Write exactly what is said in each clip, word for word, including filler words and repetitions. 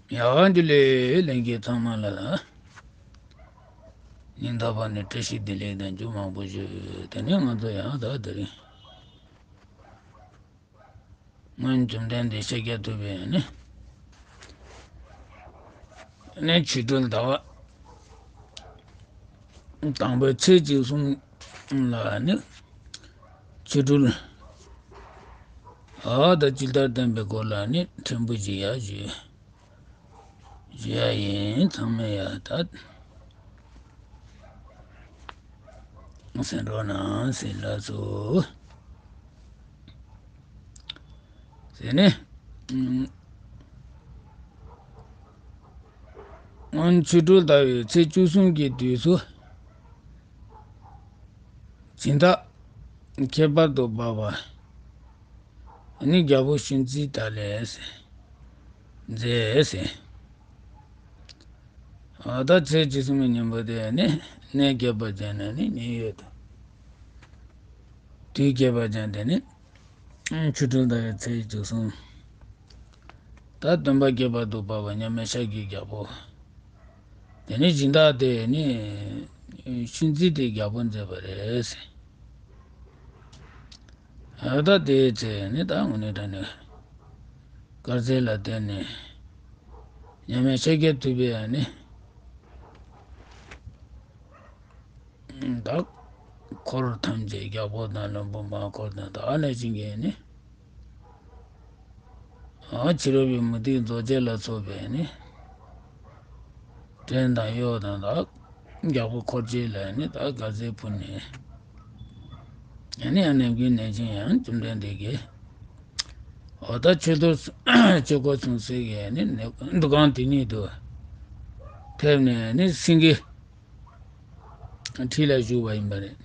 ཡ་ཇུ་ལེ། ལྷན་རྒྱས་ཚང་མ་ལ་ལ། ཉིན་རྟག་པར་ནས་བཀྲ་ཤིས་བདེ་ལེགས་དང་རྒྱུ་མང་པོ་ཞུ། དེ་ནས་ང་ཚོ་ཡང་ད་དེ་རིང་། སྔོན་བཅོམ་ལྡན་འདས་ཤཱཀྱ་ཐུབ་པས་ནི། ནི་ཆོ་འཕྲུལ་ཟླ་བ་དང་པོའི་ཚེས་བཅུ་གསུམ་ལ་ནི། ཆོ་འཕྲུལ། ཨ་ད་ཇི་ལྟར་བསྟན་པའི་སྐོར་ལ་ནི་ཕྲན་བུ་ཞིག་ཡར་ཞུ། ཞུ་ཡ་ཡིན། ཚང་མས་ཡ་ད། གསན་རོགས་གནང་ཟེར་ལགས་སོ། ཟེར་ནས། སྔོན་ཆོ་འཕྲུལ་ཟླ་བའི་ཚེས་བཅུ་གསུམ་གྱི་དུས་སུ། སྦྱིན་བདག་ཁྱད་པར་དུ་འཕགས་པ་ནི་རྒྱལ་པོ་ཤུན་ཙི་ཏ་ལས་མཛད་ཟེར། ཨ་ད་ཚེས་བཅུ་གསུམ་པའི་ཉིན་མོ་དེ་ནི་གནས་ཁྱད་པར་ཅན་ནི་ཉིན་ཡོད་དོ། དུས་ཁྱད་པར་ཅན་དེ་ནི། ཆོ་འཕྲུལ་ཟླ་བའི་ཚེས་བཅུ་གསུམ། ད་སྟོན་པ་ཁྱད་པར་དུ་འཕགས་པ་མཉམ་མེད་ཤཱཀྱའི་རྒྱལ་པོ། དེ་ནི་སྦྱིན་བདག་དེ་ནི། ཤུན་ཙི་ཏའི་རྒྱལ་པོ་མཛད་པ་རེད། ཨ་ད་དེའི་ཚེ་ནི་ད་དངོས་གནས་དྲང་གནས། དཀར་ཟས་ལ་བརྟེན་ནས། མཉམ་མེད་ཤཱཀྱ་ཐུབ་པས་ནི། ད། འཁོར་ཐམས་ཅད་རྒྱལ་པོ་དང་བློན་པོ་མང་འཁོར་དང་ད་ཨ་ནེ་བྱིན་གྱིས་ནི། ཨ་ཕྱི་རོལ་པའི་མུ་སྟེགས་རྫོགས་བྱེད་ལ་སོགས་པའི་ནི། བྲན་དང་གཡོག་དང་ད། རྒྱལ་པོ་འཁོར་བཅས་ལ་ནི་ད་དཀར་ཟས་ཕུལ་ནས། ཨ་ནི་ཨ་ནེ་བྱིན་གྱིས་ནི་ཡང་བཅོམ་ལྡན་འདས་ཀྱིས། འོ་ད་ཆོས་ཐོག་ཆོས་འཁོར་སྲུང་སའི་ནི་འདུ་ཁང་དེ་ཉིད་དུ་ཕེབས་ནས་ནི་སེང་གེ་ཁྲི་ལ་བཞུགས་པ་ཡིན་པ་རེད།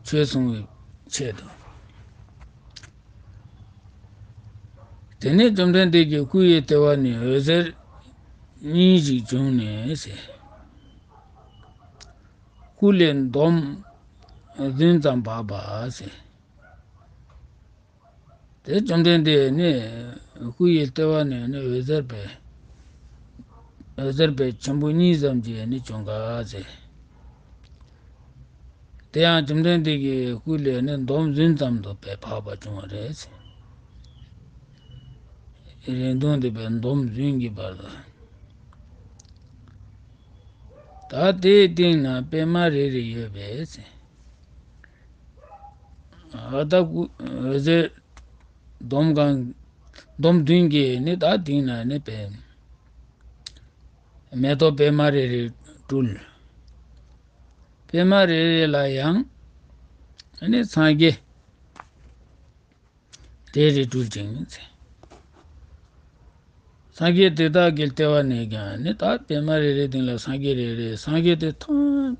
ཆོས་གསུང་བའི་ཆེད་དུ། དེ་ནས་བཅོམ་ལྡན་འདས་ཀྱི་སྐུ་ཡི་ལྟེ་བ་ནས་འོད་ཟེར་གཉིས་ཤིག་བྱུང་ནས་ཟེར། སྐུ་ལས་འདོམ་བདུན་ཙམ་བབས་པ་ཟེར། དེ་བཅོམ་ལྡན་འདས་ནི་སྐུ་ཡི་ལྟེ་བ་ནས་ནི་འོད་ཟེར་བས། འོད་ཟེར་བས་ཆེན་པོ་གཉིས་ཙམ་གྱིས་ནི་བྱུང་ག་ཟེར། དེ་ཡང་བཅོམ་ལྡན་འདས་ཀྱི་སྐུ་ལས་ནི་འདོམ་བདུན་ཙམ་དུ་བས་འཕགས་པ་བྱུང་བ་རེད་ཟེར། རིང་ཐུང་དེ་བས་འདོམ་བདུན་གྱི་བར་དུ། ད་དེའི་སྟེང་ན་པད་མ་རེ་རེ་ཡོད་པས་ཟེར། ཨ་ད་སྐུ་འོད་ཟེར་འདོམ་གང་འདོམ་བདུན་གྱིས་ནི་ད་སྟེང་ན་ནི་པད། མེ་ཏོག་པད་མ་རེ་རེ་སྤྲུལ། པད་མ་རེ་རེ་ལ་ཡང་ནི་སངས་རྒྱས་རེ་རེ་སྤྲུལ་ཅིང་ཟེར། སངས་རྒྱས་དེ་དག་གི་ལྟེ་བ་ནས་ཀྱང་ནི་ད་པད་མ་རེ་རེའི་སྟེང་ལ་སངས་རྒྱས་རེ་རེ། སངས་རྒྱས་དེ་ཐམས་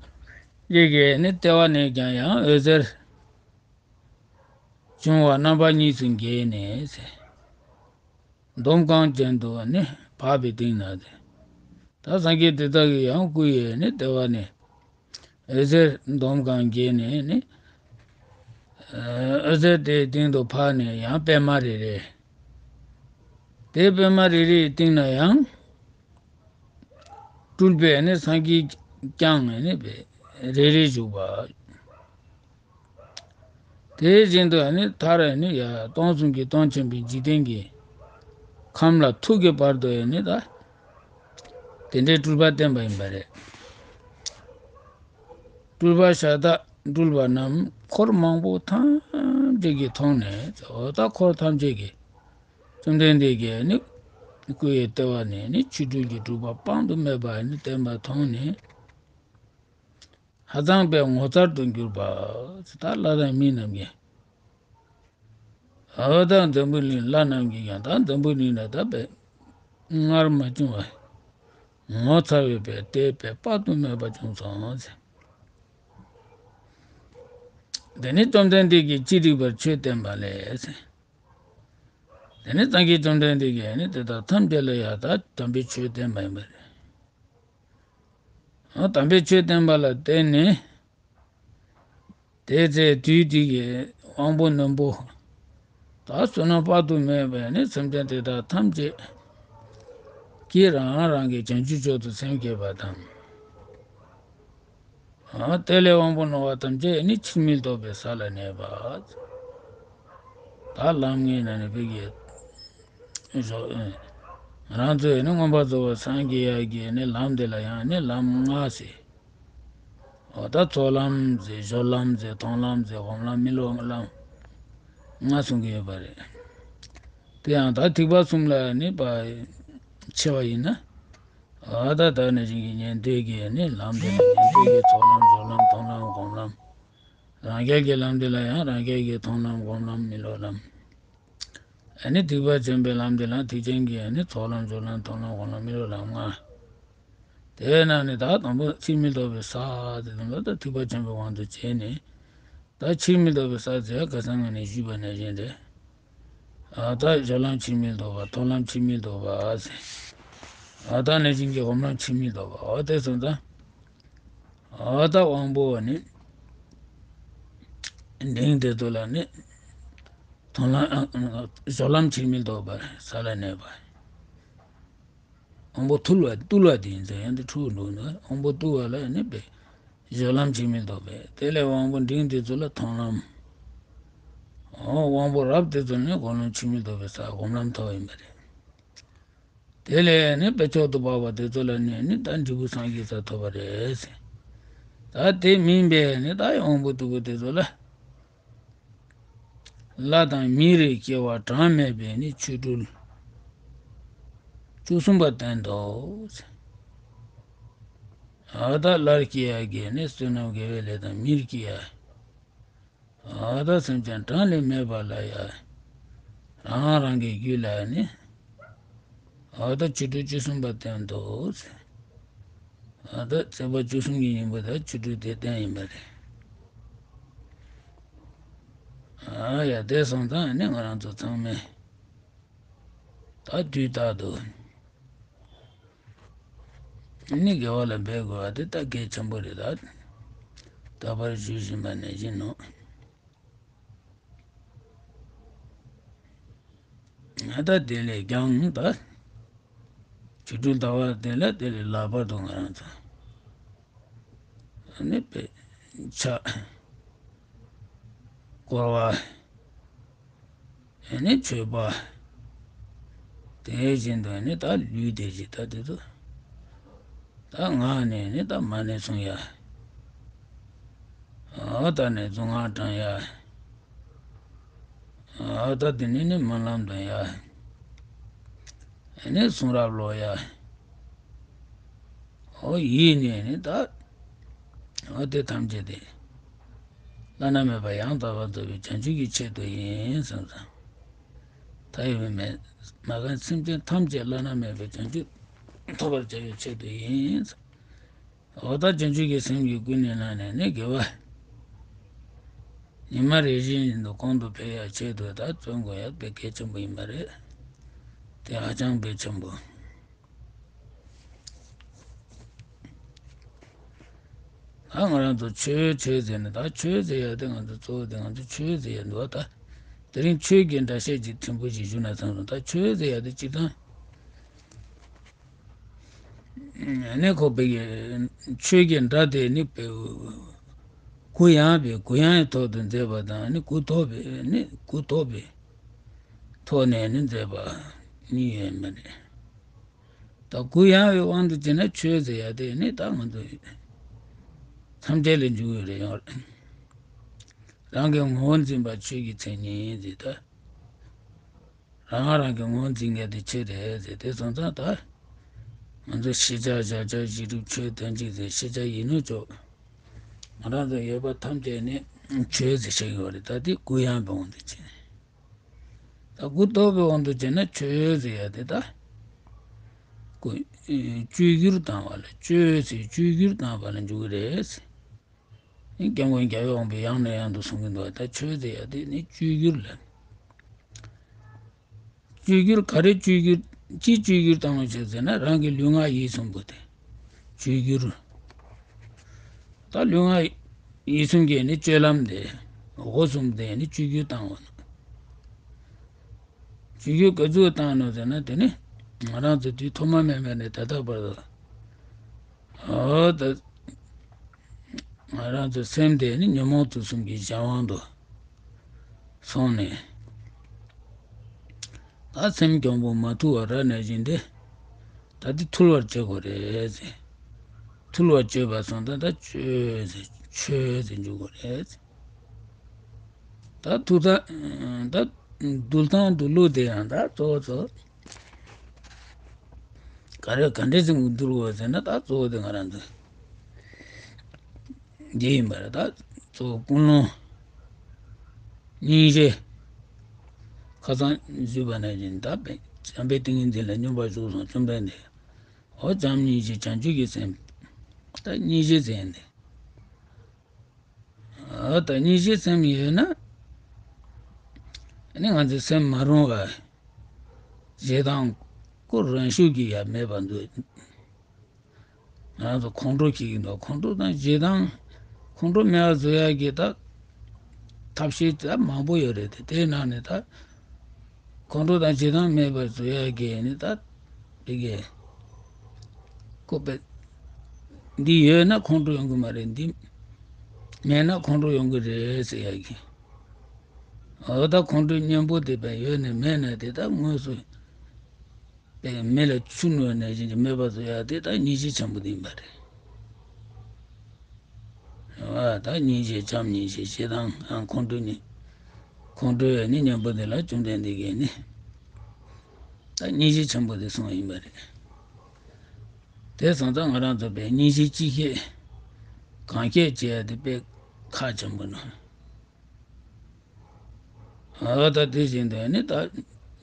ཅད་ཀྱི་ནི་ལྟེ་བ་ནས་ཀྱང་ཡང་འོད་ཟེར་བྱུང་བ་རྣམ་པ་གཉིས་སུ་འགྱེས་ནས་ཟེར། འདོམ་གང་ཅན་དུ་ནི་བབས་པའི་སྟེང་ན་ཟེར། ད་སངས་རྒྱས་དེ་དག་གི་ཡང་སྐུ་ཡི་ནི་ལྟེ་བ་ནས་འོད་ཟེར་འདོམ་གང་འགྱེས་ནས་ནི། འོད་ཟེར་དེའི་སྟེང་དུ་བབས་ནས་ཡང་པད་མ་རེ་རེ། དེ་པད་མ་རེ་རེའི་སྟེང་ན་ཡང་སྤྲུལ་པས་ནི་སངས་རྒྱས་བསྐྱངས་ནས་ནི་རེ་རེ་བཞུགས་པ། དེ་བཞིན་དུ་ནི་མཐར་ནི་ཡང་སྟོང་གསུམ་གྱི་སྟོང་ཆེན་པོའི་འཇིག་རྟེན་གྱི་ཁམས་ལ་ཐུག་གི་བར་དུ་ནི་ད་དེ་འདྲའི་སྤྲུལ་པ་བསྟན་པ་ཡིན་པ་རེད། སྤྲུལ་པ་ཤ་སྟག་སྤྲུལ་པ་རྣམས་འཁོར་མང་པོ་ཐམས་ཅད་ཀྱིས་མཐོང་ནས། འོ་ད་འཁོར་ཐམས་ཅད་ཀྱིས་བཅོམ་ལྡན་འདས་ཀྱི་ནི་སྐུ་ཡི་ལྟེ་བ་ནས་ནི་ཆོ་འཕྲུལ་གྱི་སྤྲུལ་པ་དཔག་ཏུ་མེད་པ་ནི་བསྟན་པ་མཐོང་ནས། ཧ་ཅང་པའི་ངོ་མཚར་དུ་གྱུར་པ། ད་ལྷ་དང་མི་རྣམས་ཀྱིས། འོ་ད་འཛམ་བུ་གླིང་ལྷ་རྣམས་ཀྱིས་ཀྱང་ད་འཛམ་བུ་གླིང་ལ་ད་པའི་སྔར་མ་བྱུང་བ། ངོ་མཚར་བའི་པའི་ལྟས་པའི་དཔག་ཏུ་མེད་པ་བྱུང་སོང་ཟེར། དེ་ནས་བཅོམ་ལྡན་འདས་ཀྱིས་ཅི་རིགས་པར་ཆོས་བསྟན་པ་ལས་ཟེར། དེ་ནས་སངས་རྒྱས་བཅོམ་ལྡན་འདས་ཀྱིས་ནི་དེ་དག་ཐམས་ཅད་ལ་ཡང་ད་དམ་པའི་ཆོས་བསྟན་པ་ཡིན་པ་རེད། དམ་པའི་ཆོས་བསྟན་པ་ལ་བརྟེན་ནས། དེའི་ཚེ་དུས་དེ་གའི་དབང་པོ་རྣོན་པོ། ད་བསོད་ནམས་དཔག་ཏུ་མེད་པས་ནི་སེམས་ཅན་དེ་དག་ཐམས་ཅད་ཀྱིས་རང་རང་གི་བྱང་ཆུབ་མཆོག་ཏུ་སེམས་བསྐྱེད་པ་དང་། ཨ། དེ་ལས་དབང་པོ་རྣོ་བ་ཐམས་ཅད་ནི་ཕྱིར་མི་ལྡོག་པའི་ས་ལ་གནས་པ། ད་ལམ་ལྔའི་ནང་ནས་ཕ་གི་ང་རང་ཚོས་ནི་མངོན་པར་རྫོགས་པར་སངས་རྒྱས་ཡག་གི་ནི་ལམ་དེ་ལ་ཡང་ནི་ལམ་ལྔ་ཟེར། འོ་ད་ཚོགས་ལམ་ཟེར། སྦྱོར་ལམ་ཟེར། མཐོང་ལམ་ཟེར། སྒོམ་ལམ། མི་སློབ་ལམ། ལྔ་གསུང་གི་ཡོད་པ་རེད། དེ་ཡང་ད་ཐེག་པ་གསུམ་ལ་ནི་ཕར་ཕྱེ་བ་ཡིན་ན། འོ་ད་ད་ནི་ཅིག་གི་ཉན་ཐོས་ཀྱི་ནི་ལམ་དེ་ལ། ཉན་ཐོས་ཀྱི་ཚོགས་ལམ། སྦྱོར་ལམ། མཐོང་ལམ། སྒོམ་ལམ། རང་རྒྱལ་གྱི་ལམ་དེ་ལ་ཡང་རང་རྒྱལ་གྱི་མཐོང་ལམ། སྒོམ་ལམ། མི་སློབ་ལམ། ཨ་ནི་ཐེག་པ་ཆེན་པོའི་ལམ་དེ་ལ་ཐེག་ཆེན་གྱི་ཨ་ནི་ཚོགས་ལམ། སྦྱོར་ལམ། མཐོང་ལམ། སྒོམ་ལམ། མི་སློབ་ལམ་ལྔ། དེའི་ནང་ནས་ད་དང་པོ་ཕྱིར་མི་ལྡོག་པའི་ས་དེ་དང་པོ་ད་ཐེག་པ་ཆེན་པོའི་དབང་དུ་བྱས་ནས། ད་ཕྱིར་མི་ལྡོག་པའི་ས་ཟེར་ཁ་སང་ངས་ནས་ཞུས་པ་ནང་བཞིན་རེད། ཨ་ད་སྦྱོར་ལམ་ཕྱིར་མི་ལྡོག་པ། མཐོང་ལམ་ཕྱིར་མི་ལྡོག་པ་ཟེར། ཨ་ད་ནང་བཞིན་གྱི་སྒོམ་ལམ་ཕྱིར་མི་ལྡོག་པ། འོ་དེ་སོང་ཙང་། འོ་ད་དབང་པོ་ནི་འབྲིང་དེ་ཚོ་ལ་ནི་མཐོང་ལམ། སྦྱོར་ལམ་ཕྱིར་མི་ལྡོག་པའི་ས་ལ་གནས་པ། དབང་པོ་ཐུལ་བ། རྟུལ་བ་དེ་ཡིན་ཙང་ཡང་དེ་འཁྲུག་འགྲོ་ནས། དབང་པོ་རྟུལ་བ་ལ་ནི་པའི་སྦྱོར་ལམ་ཕྱིར་མི་ལྡོག་པས། དེ་ལས་དབང་པོ་འབྲིང་དེ་ཚོ་ལ་མཐོང་ལམ། འོ་དབང་པོ་རབ་དེ་ཚོ་ནི་སྒོམ་ལམ་ཕྱིར་མི་ལྡོག་པའི་ས། སྒོམ་ལམ་ཐོབ་ཡིན་པ་རེད། དེ་ལས་ནི་དཔེ་མཆོག་ཏུ་འབར་བ་དེ་ཚོ་ལ་ནི་ནི་ད་འབྲས་བུ་སངས་རྒྱས་ས་ཐོབ་པ་རེད་ཟེར། ད་དེ་མིན་པས་ནི་ད་དབང་པོ་རྟུལ་པོ་དེ་ཚོ་ལ། ལྷ་དང་མིའི་རིགས་སྐྱེ་བ་གྲངས་མེད་པའི་ནི་ཆོ་འཕྲུལ་བཅུ་གསུམ་པ་བསྟན་ཏོ། འོ་ད་ལྷར་སྐྱེ་ཡག་གི་ནི་བསོད་ནམས་དགེ་བའི་ལས་དང་། མིར་སྐྱེ་ཡག། འོ་ད་སེམས་ཅན་གྲངས་ལས་མེད་པ་ལ་ཡ། རང་རང་གི་རྒྱུད་ལ་ནི། འོ་ད་ཆོ་འཕྲུལ་བཅུ་གསུམ་པ་བསྟན་ཏོ་ཟེར། འོ་ད་ཚེས་པ་བཅུ་གསུམ་གྱི་ཉིན་མོ་ད་ཆོ་འཕྲུལ་དེ་བསྟན་ཡིན་པ་རེད། ཨ་ཡ། དེ་སོང་ཙང་ནི་ང་རང་ཚོ་ཚང་མས་ད་དུས་རྟག་ཏུ་ནི་དགེ་བ་ལ་འབད་དགོས་པ་དེ་ད་གལ་ཆེན་པོ་རེད། ད་ད་བར་ཞུ་བཞིན་པ་ནང་བཞིན་ནོ། ད་དེ་ལས་ཀྱང་ད་ཆོ་འཕྲུལ་ཟླ་བ་དེ་ལ་དེ་ལས་ལྷག་པར་དུ་ང་རང་ཚོ་ནི་པའི་ཕྱག་བསྐོར་བ། ཨ་ནི་མཆོད་པ། དེ་བཞིན་དུ་ནི་ད་ལུས་དེ་བཞིན་ད་དེ་ཚོ། ད་ངག་ནས་ནི་ད་མ་ཎི་གསུང་ཡ། འོ་ད་ནི་གཟུངས་སྔགས་བགྲང་ཡ། འོ་ད་དེ་ནས་ནི་སྨོན་ལམ་འདོན་ཡ། ཨ་ནི་གསུང་རབ་ཀློག་ཡ། འོ་ཡིད་ནས་ནི་ད། འོ་དེ་ཐམས་ཅད་དེ་བླ་ན་མེད་པ་ཡང་དག་པར་རྫོགས་པའི་བྱང་ཆུབ་ཀྱི་ཆེད་དུ་ཡིན་བསམ་ཙང་། ད་ཡོད་མེད་མ་གང་སེམས་ཅན་ཐམས་ཅད་བླ་ན་མེད་པའི་བྱང་ཆུབ་ཐོབ་པར་བྱ་བའི་ཆེད་དུ་ཡིན་བསམ། འོ་ད་བྱང་ཆུབ་ཀྱི་སེམས་ཀྱིས་ཀུན་ནས་བསླངས་ནས་ནི་དགེ་བ་ཉི་མ་རེ་བཞིན་བཞིན་དུ་གོང་དུ་འཕེལ་ཡག་ཆེད་དུ་ད་བརྩོན་དགོས་ཡག་དཔེ་གལ་ཆེན་པོ་ཡིན་པ་རེད། དེ་ཧ་ཅང་དཔེ་ཆེན་པོ། ད་ང་རང་ཚོ་ཆོས་ཆོས་ཟེར་ནས། ད་ཆོས་ཟེར་ཡག་དེ་ང་ཚོ་གཙོ་བོ་དེ་ང་ཚོ་ཆོས་ཟེར་ཡག་འདུག་བ། ད་དེ་རིང་ཆོས་ཀྱི་འགྲེལ་བཤད་ཅིག་ཕྲན་བུ་ཞིག་ཞུ་ན་བསམ་སོང་། ད་ཆོས་ཟེར་ཡག་དེ་སྤྱིར་བཏང་ནི་ཁོ་པའི་ཆོས་ཀྱི་སྒྲ་དེ་ནི་པའི་གུ་ཡངས་པའི་གུ་ཡངས་ཀྱི་ཐོག་ཏུ་མཛད་པ་དང་། ནི་གུ་མཐོ་བའི་ནི་གུ་མཐོ་བའི་ཐོག་ནས་ནི་མཛད་པ་གཉིས་ཡོད་མ་རེད། ད་གུ་ཡངས་པའི་དབང་དུ་བྱས་ན་ཆོས་ཟེར་ཡག་དེ་ནི་ད་ང་ཚོ་མཚམས་སྦྱར་ལས་འཇུག་ཡོད་རེད་ཡོང་། རང་གི་ངོ་བོ་འཛིན་པ་ཆོས་ཀྱི་མཚན་ཉིད་ཟེར། ད་རང་རང་གི་ངོ་བོ་འཛིན་མཁན་དེ་ཆོས་རེད་ཟེར། དེ་སོང་ཙང་ད་ང་ཚོ་ཤེས་བྱ་གཞལ་བྱ་གཞི་གྲུབ་ཆོས་དོན་གཅིག་ཟེར། ཤེས་བྱ་ཡིན་ནོ་ཅོག་ང་རང་ཚོ་ཡོད་པ་ཐམས་ཅད་ནི་ཆོས་ཟེར་བཤད་ཀྱི་ཡོད་རེད། ད་དེ་གུ་ཡངས་པའི་དབང་དུ་བྱས། ད་གུ་མཐོ་བའི་དབང་དུ་བྱས་ན་ཆོས་ཟེར་ཡག་དེ་ད་གུ་བཅོས་བསྒྱུར་བཏང་བ་ལ། ཆོས་ཟེར་བཅོས་བསྒྱུར་བཏང་བ་ལ་འཇུག་གི་རེད། ཨིན། སྐྱབས་མགོན་རྒྱལ་བའི་དབང་པོས་ཡང་ནས་ཡང་དུ་གསུང་གི་འདུག། ད་ཆོས་ཟེར་ཡག་དེ་ནི་བཅོས་བསྒྱུར་ལ། བཅོས་བསྒྱུར་ག་རེ་བཅོས་བསྒྱུར། ཅི་བཅོས་བསྒྱུར་བཏང་བ་བྱས་ཟེར་ན། རང་གི་ལུས་ངག་ཡིད་གསུམ་པོ་དེ་བཅོས་བསྒྱུར། ད་ལུས་ངག་ཡིད་གསུམ་གྱི་ནི་སྤྱོད་ལམ་དེ། སྒོ་གསུམ་དེ་ནི་བཅོས་བསྒྱུར་བཏང་བ་ན། ཞུ་རྒྱུ་ག་ཚོད་བཏང་ནོ་ཟེར་ན། དེ་ནི་ང་རང་ཚོ་དུས་ཐོག་མ་མེད་མ་ནས་ད་ལྟ་བར་དུ། འོ་ད། ང་རང་ཚོ་སེམས་དེ་ནི་ཉོན་མོངས་དུག་གསུམ་གྱི་གཞན་དབང་དུ་སོང་ནས། ད་སེམས་གྱོང་པོ་མ་ཐུལ་བ་ར་ནས་བཞིན་ཏེ། ད་དེ་ཐུལ་བར་བྱེད་དགོས་རེད་ཟེར། ཐུལ་བར་བྱེད་པ་སོང་ད་ད་ཆོས་ཟེར་ཆོས་ཟེར་འཇུག་དགོས་རེད་ཟེར། ད་ཐུག་ད་ད་འདུལ་སྟངས་འདུལ་ལུགས་དེ་ཡང་ད་གཙོ་བོ་གཙོ། ག་རེ་ག་འདྲས་ཟིན་འདུལ་དགོས་ཟེར་ན། ད་གཙོ་བོ་དེ་ང་རང་ཚོ་འདི་ཡིན་པ་རེད། ད་གཙོ་བོ་ཀུན་སློང་། སྙིང་རྗེ། ཁ་སང་ཞུས་པ་ནང་བཞིན་ད་བྱམས་པའི་ཏིང་ངེ་འཛིན་ལ་སྙོམས་པར་ཞུགས་སོང་བཅོམ་ལྡན་འདས། འོ་བྱམས་སྙིང་རྗེ་བྱང་ཆུབ་ཀྱི་སེམས། ད་སྙིང་རྗེ་ཟེར་ནས། ཨ་ད་སྙིང་རྗེ་སེམས་ཡོད་ན། ཨ་ནི་ང་ཚོའི་སེམས་མ་རུངས་པ། ཞེ་སྡང་ཁོ་རང་ཤུགས་ཀྱིས་ཡང་མེད་པར་འདུག་ང་ཚོ་ཁོང་ཁྲོ་སྐྱེ་གི་འདུག་ཁོང་ཁྲོ་དང་ཞེ་སྡང་། ཁོང་ཁྲོ་མེད་པར་བཟོ་ཡག་གི་ད་ཐབས་ཤེས་ད་མང་པོ་ཡོད་རེད་དེ། དེའི་ནང་ནས་ད། ཁོང་ཁྲོ་དང་ཞེ་སྡང་མེད་པར་བཟོ་ཡག་གི་ནི་ད་དེ་གས་ཁོ་པས། འདི་ཡོད་ན་ཁོང་ཁྲོ་ཡོང་གི་མ་རེད། འདི་མེད་ན་ཁོང་ཁྲོ་ཡོང་གི་རེད་ཟེར་ཡག་གི། འོ་ད་ཁོང་ཁྲོའི་གཉེན་པོ་དེ་པས་ཡོད་ནས་མེད་ན་དེ་ད་དངོས་སུ་པས་མེ་ལ་ཆུ་བསྣོན་ནས་བཞིན་གྱི་མེད་པར་བཟོ་ཡག་དེ་ད་སྙིང་རྗེ་ཆེན་པོ་དེ་ཡིན་པ་རེད། ཨ་ད་སྙིང་རྗེ་བྱམས་སྙིང་རྗེ་ཞེ་སྡང་ཨང་ཁོང་ཁྲོ་ནི། ཁོང་ཁྲོ་ཡི་ནི་གཉེན་པོ་དེ་ལ་བཅོམ་ལྡན་འདས་ཀྱིས་ནི། ད་སྙིང་རྗེ་ཆེན་པོ་དེ་གསུངས་ཡིན་པ་རེད། དེ་སོང་ཙང་ང་རང་ཚོ་པས་སྙིང་རྗེ་ཅི་བཤད་གང་བཤད་བྱས་ཏེ་དཔེ་ཁག་ཆེན་པོ་ནོ། ཨ་ད་དེ་བཞིན་དུ་ནི་ད་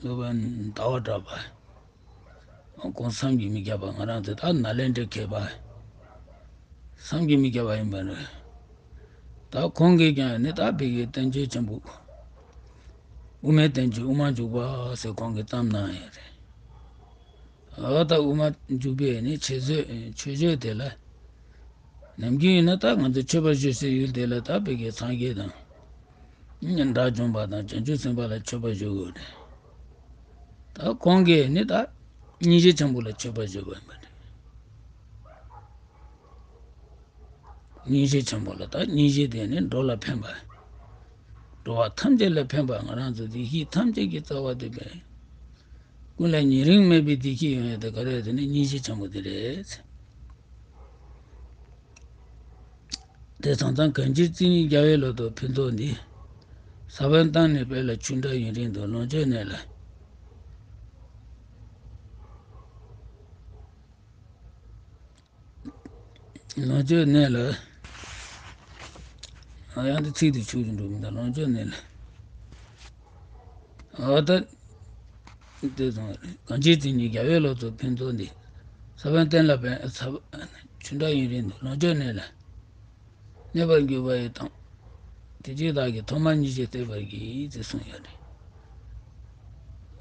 སློབ་དཔོན་ཟླ་བ་གྲགས་པ། ཁོང་བསམ་གྱིས་མི་ཁྱབ་པ། ང་རང་ཚོ་ད་ནཱ་ལེནྡྲའི་མཁས་པ་བསམ་གྱིས་མི་ཁྱབ་པ་ཡིན་པ་རེད། ད་ཁོང་གིས་ཀྱང་ནི་ད་བོད་ཀྱི་བསྟན་བཅོས་ཆེན་པོ་དབུ་མའི་བསྟན་བཅོས་དབུ་མ་འཇུག་པ་ཟེར་ཁོང་གིས་བརྩམས་གནང་ཡོད་རེད། ཨ་ད་དབུ་མ་འཇུག་པའི་ནི་ཆེད་བཟོས་མཆོད་བརྗོད་དེ་ལ། ནམ་རྒྱུན་ཡིན་ན་ད་ང་ཚོ་མཆོད་པ་ཞུ་སའི་ཡུལ་དེ་ལ་ད་བོད་ཀྱི་སངས་རྒྱས་དང་། དགྲ་བཅོམ་པ་དང་བྱང་ཆུབ་སེམས་དཔའ་ལ་མཆོད་པ་ཞུ་དགོས་རེད། ད་ཁོང་གིས་ནི་ད་སྙིང་རྗེ་ཆེན་པོ་ལ་མཆོད་པ་ཞུ་དགོས་པ་རེད། སྙིང་རྗེ་ཆེན་པོ་ལ་ད་སྙིང་རྗེ་དེ་ནི་འགྲོ་ལ་ཕན་པ། འགྲོ་བ་ཐམས་ཅད་ལ་ཕན་པ། ང་རང་ཚོ་བདེ་སྐྱིད་ཐམས་ཅད་ཀྱི་རྩ་བ་དེ་པས། ཀུན་ལ་ཉེ་རིང་མེད་པའི་བདེ་སྐྱིད་ཡོང་ཡ་དེ་ག་རེ་རེད་ཟེར་ན་སྙིང་རྗེ་ཆེན་པོ་དེ་རེད། དེ་སོང་ཙང་གང་ཕྱིར་རྩིས་གཉིས་རྒྱལ་བའི་ལོ་ཏོག་ཕུན་ཚོགས་འདི། ས་བོན་བཏབ་ནས་སྤེལ་ལ་ཆུ་འདྲ་ཡུན་རིང་དུ། ལོངས་སྤྱོད་གནས་ལ། ལོངས་སྤྱོད་གནས་ལ། ཨ་ཡང་དེ་ཚིག་དེ་ཆུ་རུ་འགྲོ་མི་འདུག་ལོངས་སྤྱོད་གནས་ལ། ཨ་ད། དེ་སོང་རེད། གང་ཕྱིར་རྩིས་གཉིས་རྒྱལ་བའི་ལོ་ཏོག་ཕུན་ཚོགས་འདི། ས་བོན་བསྟན་ལ་སྤེལ། ས་བོན་ཆུ་འདྲ་ཡུན་རིང་དུ། ལོངས་སྤྱོད་གནས་ལ། གནས་པར་གྱུར་པ་ཡི་དང་། དེ་ཕྱིར་བདག་གིས་ཐོག་མར་སྙིང་རྗེ་བསྟོད་པར་བགྱི། ཅེས་གསུངས་ཡོད་རེད།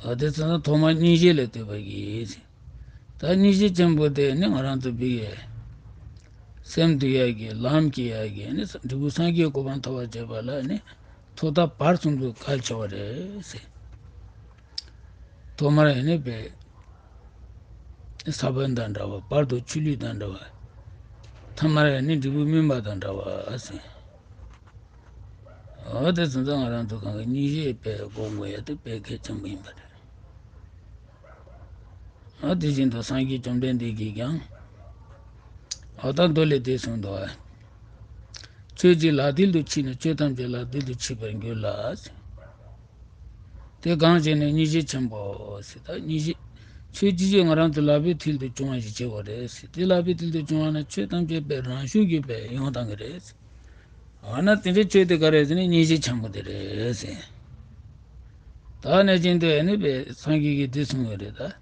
ཨ་དེ་ཚོ་ན་ཐོག་མར་སྙིང་རྗེ་ལ་བསྟོད་པར་བགྱི། ད་སྙིང་རྗེ་ཆེན་པོ་དེ་ནི་ང་རང་ཚོ་བི་ཡས་སེམས་འདུལ་ཡག་གི་ལམ་སྐྱེ་ཡག་གི་ནི་འབྲས་བུ་སངས་རྒྱས་གོ་འཕང་ཐོབ་པར་བྱེད་པ་ལ་ནི་ཐོག་མཐའ་བར་གསུམ་དུ་གལ་ཆེ་བ་རེད་ཟེར། ཐོག་མར་ཡང་ནི་བས། ས་བོན་དང་འདྲ་བ། བར་དུ་ཆུ་ལུད་དང་འདྲ་བ། ཐ་མར་ཡང་ནི་འབྲས་བུ་སྨིན་པ་དང་འདྲ་བ་ཟེར། འོ་དེ་ཚོ་ཚང་ང་རང་ཚོ་གང་གི་སྙིང་རྗེ་དཔེ་སྒོམ་དགོས་ཡ་དེ་དཔེ་གལ་ཆེན་པོ་ཡིན་པ་རེད། འོ་དེ་བཞིན་དུ་སངས་རྒྱས་བཅོམ་ལྡན་འདས་ཀྱིས་ཀྱང་། འོ་ད་མདོ་ལས་དེ་གསུངས་འདུག་ཨ། ཆོས་གཅིག་ལག་མཐིལ་དུ་མཆིས་ན། ཆོས་ཐམས་ཅད་ལག་མཐིལ་དུ་མཆིས་པར་འགྱུར་ལ། དེ་གང་བྱས་ནས་སྙིང་རྗེ་ཆེན་པོ་ཟེར། ད་སྙིང་རྗེ། ཆོས་ཅི་ཞིག་ང་རང་ཚོ་ལག་པའི་མཐིལ་དུ་བྱུང་བ་ཞིག་བྱེད་དགོས་རེད་ཟེར། དེ་ལག་པའི་མཐིལ་དུ་བྱུང་བ་ན་ཆོས་ཐམས་ཅད་པའི་རང་ཤུགས་ཀྱིས་པའི་ཡོང་བཏང་གི་རེད་ཟེར། འོ་ན་དེ་འདྲའི་ཆོས་དེ་ག་རེ་ཟེར་ན་སྙིང་རྗེ་ཆེན་པོ་དེ་རེད་ཟེར། ད་གནས་ཆེན་དུ་ཨེ་ནི་པའི་སངས་རྒྱས་ཀྱིས་དེ་གསུངས་ཡོད་རེད་ད།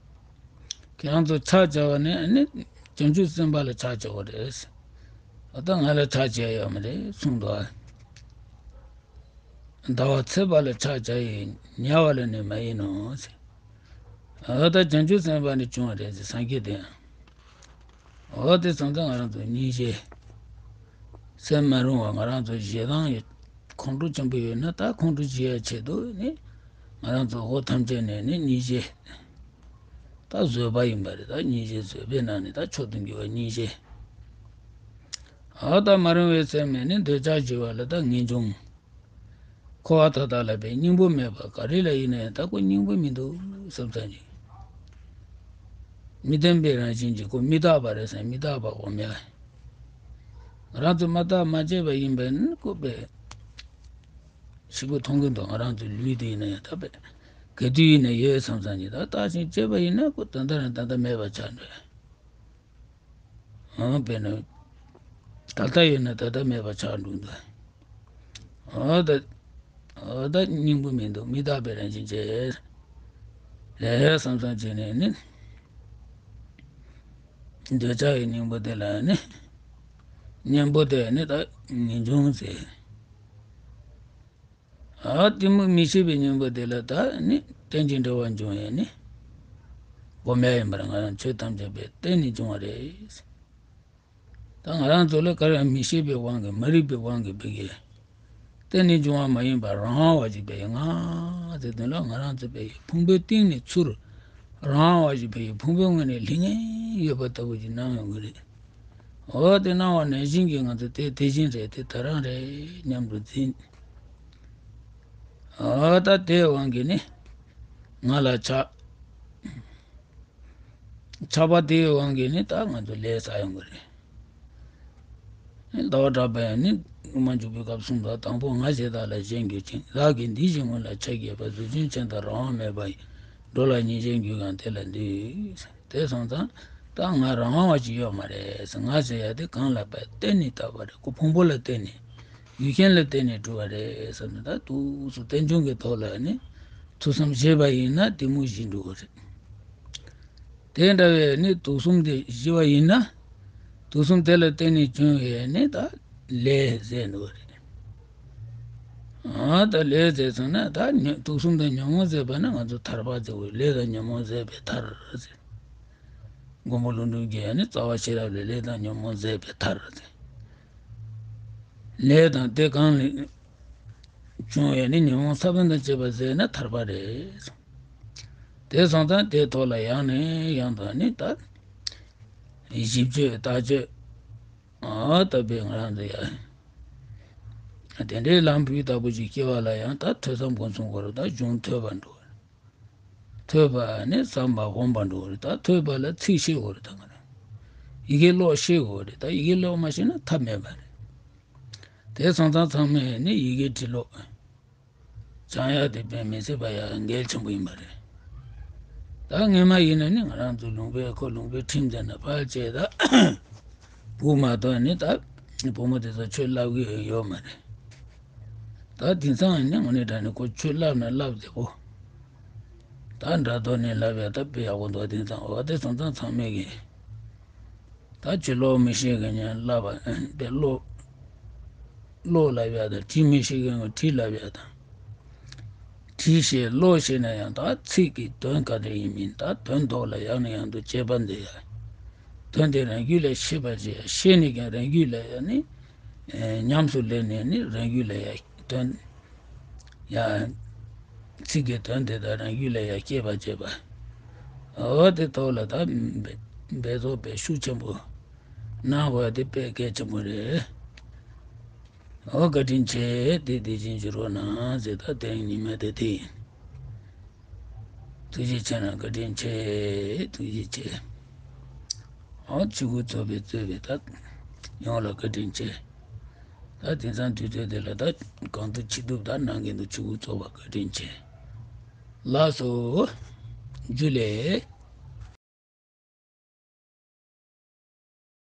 ཁྱེད་རང་ཚོ་ཕྱག་བྱ་བ་ནི་ཨེ་ནི་བྱང་ཆུབ་སེམས་དཔའ་ལ་ཕྱག་བྱ་དགོས་རེད་ཟེར། འོ་ད་ང་ལ་ཕྱག་བྱས་ཡོད་མ་རེད་གསུངས་འདུག་ཨ། ཟླ་བ་ཚེས་པ་ལ་ཕྱག་བྱ་ཡི། ཉལ་བ་ལ་ནི་མ་ཡིན་ནོ་ཟེར། འོ་ད་བྱང་ཆུབ་སེམས་དཔའ་ནི་བྱུང་བ་རེད་ཟེར་སངས་རྒྱས་དེ། འོ་དེ་ཚང་ཚང་ང་རང་ཚོ་སྙིང་རྗེ། སེམས་མ་རུང་བ་ང་རང་ཚོ་ཞེ་སྡང་ཡོད། ཁོང་ཁྲོ་ཆེན་པོ་ཡོད་ན་ད་ཁོང་ཁྲོ་ཞི་ཡ་ཆེད་དུ་ནི། ང་རང་ཚོ་འོ་ཐམས་ཅད་ནས་ནི་སྙིང་རྗེ། ད་བཟོད་པ་ཡིན་པ་རེད། ད་སྙིང་རྗེ་བཟོད་པའི་ནང་ནས་ད་མཆོག་ཏུ་འགྱུར་བ་སྙིང་རྗེ། འོ་ད་མ་རུངས་པའི་སེམས་ནས་ནི་འདོད་ཆགས་ཞི་བ་ལ་ད་ངེས་འབྱུང་། འཁོར་བ་མཐའ་དག་ལ་བས་སྙིང་པོ་མེད་པ་ག་རེ་ལ་ཡིན་ན་ཡང་ད་ཁོ་སྙིང་པོ་མི་འདུག་བསམ་ཙམ་ཅིག་མི་བདེན་པའི་རང་བཞིན་གྱིས་ཁོ་མི་རྟག་པ་རེད་ཟེར། མི་རྟག་པ་འོ་མ་ཡ། ང་རང་ཚོ་མ་བརྟགས་མ་དཔྱད་པ་ཡིན་པས་ནི་ཁོ་པས་ཤི་བོ་མཐོང་གི་འདུག་ང་རང་ཚོའི་ལུས་དེ་ཡིན་ན་ཡང་ད་པས་ག་དུས་ཡིན་ན་ཡོད་བསམ་བསམ་གྱི་ད་བརྟག་ཅིང་དཔྱད་པ་ཡིན་ན་ཁོ་ད་ལྟ་རང་ད་ལྟ་མེད་པ་ཆགས་འགྲོ། ཨང་དཔེར་ན། ད་ལྟ་ཡོད་ན་ད་ལྟ་མེད་པ་ཆགས་འགྲོ་འདུག་འོ་ད། འོ་ད་སྙིང་པོ་མི་འདུག་མི་རྟག་པའི་རང་བཞིན་ཅན། རེད་བསམ་བསམ་བྱས་ནས་ནི། འདོད་ཆགས་ཀྱི་སྙིང་པོ་དེ་ལ་ནི། གཉེན་པོ་དེ་ནི་ད་ངེས་འབྱུང་ཟེར། ཨ་གཏི་མུག་མི་ཤེས་པའི་གཉེན་པོ་དེ་ལ་ད་ནི་རྟེན་ཅིང་འབྲེལ་བར་འབྱུང་བས་ནི། སྒོམ་ཡ་ཡིན་པར་ང་རང་ཆོས་ཐམས་ཅད་པའི་རྟེན་ནི་འབྱུང་བ་རེད། ད་ང་རང་ཚོ་ལ་ག་རེ་མི་ཤེས་པའི་དབང་གིས་མ་རིག་པའི་དབང་གིས་བུ་གས། རྟེན་ནི་འབྱུང་བ་མ་ཡིན་པར་རང་དབང་བ་ཞིག་པའི་ང་ཟེར་དོན་ལ་ང་རང་ཚོ་པའི་ཕུང་པོའི་གཏིང་ནས་ཚུར་རང་དབང་བ་ཞིག་པའི་ཕུང་པོའི་ངོས་ནས་ལྷིང་ངེ་ཡོད་པ་ལྟ་བུ་ཞིག་སྣང་ཡོང་གི་རེད། འོ་དེ་སྣང་བ་ནང་བཞིན་གྱི་ང་ཚོ་དེ་དེ་བཞིན་རེད། དེ་ད་རང་རེད་སྙམ་དུ་འཛིན། འོ་ད་དེའི་དབང་གིས་ནི་ང་ལ་ཆགས། ཆགས་པ་དེའི་དབང་གིས་ནི་ད་ང་ཚོ་ལས་བསགས་ཡོང་གི་རེད། ཟླ་བ་གྲགས་པས་ནི་དབུ་མ་འཇུག་པའི་སྐབས་གསུངས་པ། དང་པོ་ང་ཞེ་སྡང་ལ་ཞེན་གྱུར་ཅིང་། བདག་གིས་འདི་ཞིག་སྔོན་ལ་ཆ་བརྒྱད་པ། གཟུགས་ཅན་ཅན་དང་རང་དབང་མེད་པ་ཡི། འགྲོ་ལ་ཉེས་ཅན་རྒྱུད་གང་དེ་ལ་འདུད། དེ་སོང་ཙང་ད་ང་རང་དབང་བ་ཅིག་ཡོད་མ་རེད་ཟེར། ང་ཟེར་ཡ་དེ་གང་ལ་བརྟེན་ནས་བཏགས་པ་རེད། ཁོ་ཕུང་པོ་ལ་བརྟེན་ནས་ཡུལ་ཅན་ལ་བརྟེན་ནས་གྲུབ་པ་རེད་ཟེར་ནས་ད་དུས་སུ་རྟེན་འབྱུང་གི་ཐོག་ལ་ནི་ཐུགས་བསམ་བཞེས་པ་ཡིན་ན་གཏི་མུག་ཞི་འགྲོ་གི་རེད། དེ་འདྲ་བའི་ནི་དུག་གསུམ་དེ་ཞི་བ་ཡིན་ན། དུག་གསུམ་དེ་ལ་བརྟེན་ནས་བྱུང་བའི་ནི་ད་ལས་ཟེར་འདུག་རེད། ཨ་ད་ལས་ཟེར་སོང་ན་ད་ཉོན་དུག་གསུམ་དང་ཉོན་མོངས་ཟད་པ་ན་ང་ཚོ་ཐར་པ་ཟེར་བའི་ལས་དང་ཉོན་མོངས་ཟད་པའི་མཐར་ཟེར། མགོན་པོ་ཀླུ་སྒྲུབ་ཀྱིས་ནི་རྩ་བ་ཤེས་རབ་ལས་ལས་དང་ཉོན་མོངས་ཟད་པའི་མཐར་ཟེར། ལས་དང་དེ་གང་ལས་བྱུང་བའི་ནི་ཉོན་མོངས་ས་བོན་དང་བཅས་པ་ཟད་ན་ཐར་པ་རེད། དེ་སོང་ཙང་དེའི་ཐོག་ལ་ཡང་ནས་ཡང་དུ་ནི་ད་ཞིབ་དཔྱོད་བརྟག་དཔྱོད་ཨ་ལྟ་བུའི་ང་རང་ཚོ་ཡ་དེ་འདྲའི་ལམ་བུའི་ལྟ་བུ་ཞིག་སྐྱེ་བ་ལ་ཡང་ད་ཐོས་བསམ་སྒོམ་གསུམ་དགོས་རེད། ད་གཞུང་ཐོས་པ་འགྲོ་རེད། ཐོས་པ་ནི་བསམ་པ་སྒོམ་པ་འགྲོ་རེད། ད་ཐོས་པ་ལ་ཚིག་ཤེས་དགོས་རེད། ད་ང་རང་ཡི་གེ་ཀློག་ཤེས་དགོས་རེད། ད་ཡི་གེ་ཀློག་མ་ཤེས་ན་ཐབས་མེད་པ་རེད། དེ་སོང་ཙང་ཚང་མས་ནི་ཡི་གེ་འབྲི་ཀློག་སྦྱང་ཡག་དེ་དཔེ་མི་སྲིད་པ་ཡ་གལ་ཆེན་པོ་ཡིན་པ་རེད། ད་སྔོན་མ་ཡིན་ན་ནི་ང་རང་ཚོ་ལུང་པའི་ཁོ་ལུང་པའི་ཁྲིམས་དེ་ན་ཕལ་ཆེར་ད་བུ་མ་གཏོགས་ནི་ད་བུ་མོ་དེ་ཚོ་ཆོས་བསླབ་གི་ཡོད་མ་རེད། ད་དེང་སང་ནི་དངོས་གནས་དྲང་གནས་ཁོ་ཆོས་བསླབ་ན་བསླབ་ཟེར་གོ། ད་འདྲ་ཐོག་ནས་ལབ་ཡ་ད་དཔེ་ཡག་པོ་འདུག་དེང་སང་འོ་དེ་སོང་ཙང་ཚང་མས་གི་ད་ཆོས་ཀློག་མི་ཤེས་མཁན་ཡང་བསླབ་པ་དཔེ་ཀློག་ཀློག་ལབ་ཡ་དང་བྲིས་མི་ཤེས་མཁན་བྲིས་ལབ་ཡ་དང་། བྲིས་ཤེས་ཀློག་ཤེས་ན་ཡང་ད་ཚིག་གི་དོན་ག་འདྲ་ཡིན་མིན་ད་དོན་ཐོག་ལ་ཡང་ནས་ཡང་དུ་དཔྱད་པ་འདི་ཡ། དོན་དེ་རང་རྒྱུད་ལ་ཤེས་པར་བྱེད་ཡ། ཤེས་ནས་ཀྱང་རང་རྒྱུད་ལ་ཡ་ནི་ཉམས་སུ་ལེན་ནས་ནི་རང་རྒྱུད་ལ་ཡ་དོན། ཡང་ཚིག་གི་དོན་དེ་དག་རང་རྒྱུད་ལ་ཡང་སྐྱེས་པར་བྱེད་པ། འོ་དེ་ཐོག་ལ་ད་འབད་འབད་རྩོལ་དཔེ་ཤུགས་ཆེན་པོ་གནང་དགོས་དེ་དཔེ་གལ་ཆེན་པོ་རེད། འོ་བཀའ་དྲིན་ཆེ། དེ་དེ་བཞིན་བྱུར་རོགས་གནང་ཟེར། ད་དེ་རིང་ཉི་མ་དེ་དེ་ཡིན། ཐུགས་རྗེ་ཆེ་གནང་། བཀའ་དྲིན་ཆེ། ཐུགས་རྗེ་ཆེ། ཨ་ཆོས་སྐུ་ཚོགས་པའི་གཙོས་པའི་ད་ཡོངས་ལ་བཀའ་དྲིན་ཆེ། ད་དེང་སང་དུས་ཚོད་འདི་ལ་ད་གང་ཐུབ་ཅི་ཐུབ་ད་གནང་གིན་འདུག་ཆོས་སྐུ་ཚོགས་པ་བཀའ་དྲིན་ཆེ། ལགས་སོ། འཇུ་ལེ།